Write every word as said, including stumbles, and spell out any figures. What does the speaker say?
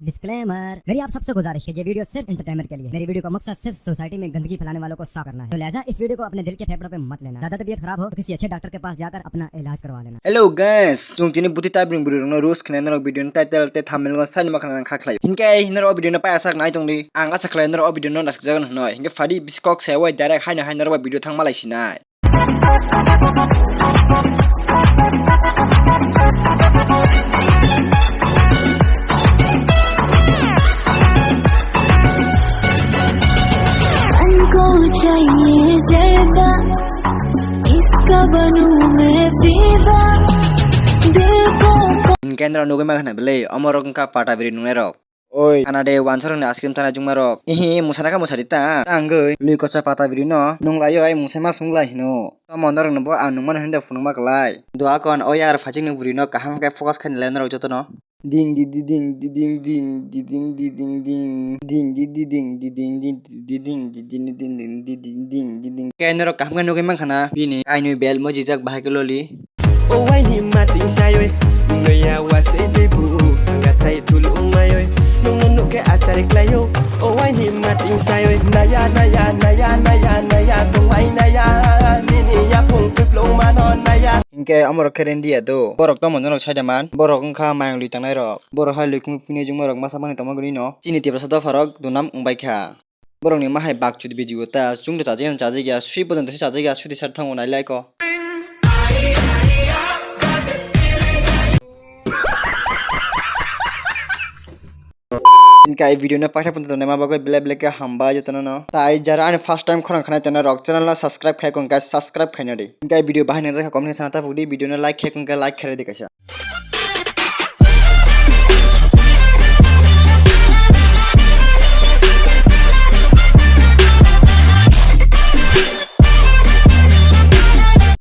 डिस्क्लेमर, मेरी आप सबसे गुजारिश है, ये वीडियो सिर्फ एंटरटेनमेंट के लिए। मेरी वीडियो का मकसद सिर्फ सोसाइटी में गंदगी फैलाने वालों को साफ करना है, तो लिहाजा इस वीडियो को अपने दिल के फेफड़ों पे मत लेना। ज्यादा तबीयत खराब हो तो किसी अच्छे डॉक्टर के पास जाकर अपना इलाज करवा लेना। Hello guys, chwng tini buti tabring bwrwi rokno roast khnai norok video ni title tei thumbnail o sani ma khna kha khlai. Hinkhe norok o video no paya sak nai tongdi. Ang asa khlai norok o video no naisik jagan hwnwi. Hinkhe phadi biskok se wai direct haino hai norok video thang malai sinai. हमको चाहिए जर्दा, इसका बनूं मैं फिदा, दिल को Hinkhe norok nugwi mankha na belai, omorok wngkha pata biri nungnairok. Oi, ana de wansarokni ice cream chana jungmarok. Ihi, musana kha musadi ta. Tangwi, lui kosa pata biri no. Nung laio ai musai ma phunuk lai hino. Tomo norok no bo ang nungmano hinda phunukma kwlai. Doa kon, o yar phachik ni bwrwi no kaham khe focus khaini lai norok jotono. Ding di di ding di ding ding di ding di ding ding. Ding di di ding di ding ding di ding di ding di ding di ding di ding. Khe norok kaham khe nugwi mankha na bini kainwi bel mojijak bahai khe loli. O waini mating sayoi, noya wasai de bu, ngatai thulu mayoi, nungno nukhe asari klaio. O waini mating sayoi, naya naya naya naya naya tongwai naya, nini yapung piplo mano naya. Hinkhe omorok khe rendi ya do. Borok tomo norok saida man, borok wngkha mayang lui tangnai rok. Borok hai lui khumui phunui jungma rok masa mani tongma gwnwi no. Chini Tiprasa dopha rok dunam wngbai kha. Borokni ma hai bakchut video ta chwngno chajagya chajagya swi pojonto se chajagya swi tisar thango nai like o. Hinkhe ai video no paitha pojonto naima bagwi belai belai khe hambai jotono no. Tai jara ani first time khorang khanai tena rok channel no subscribe khai kong guys, subscribe khaina di. Hinkhe ai video bahai nang jakha comment sana ta pukdi, video no like khai kong khe like khairi di kaisa.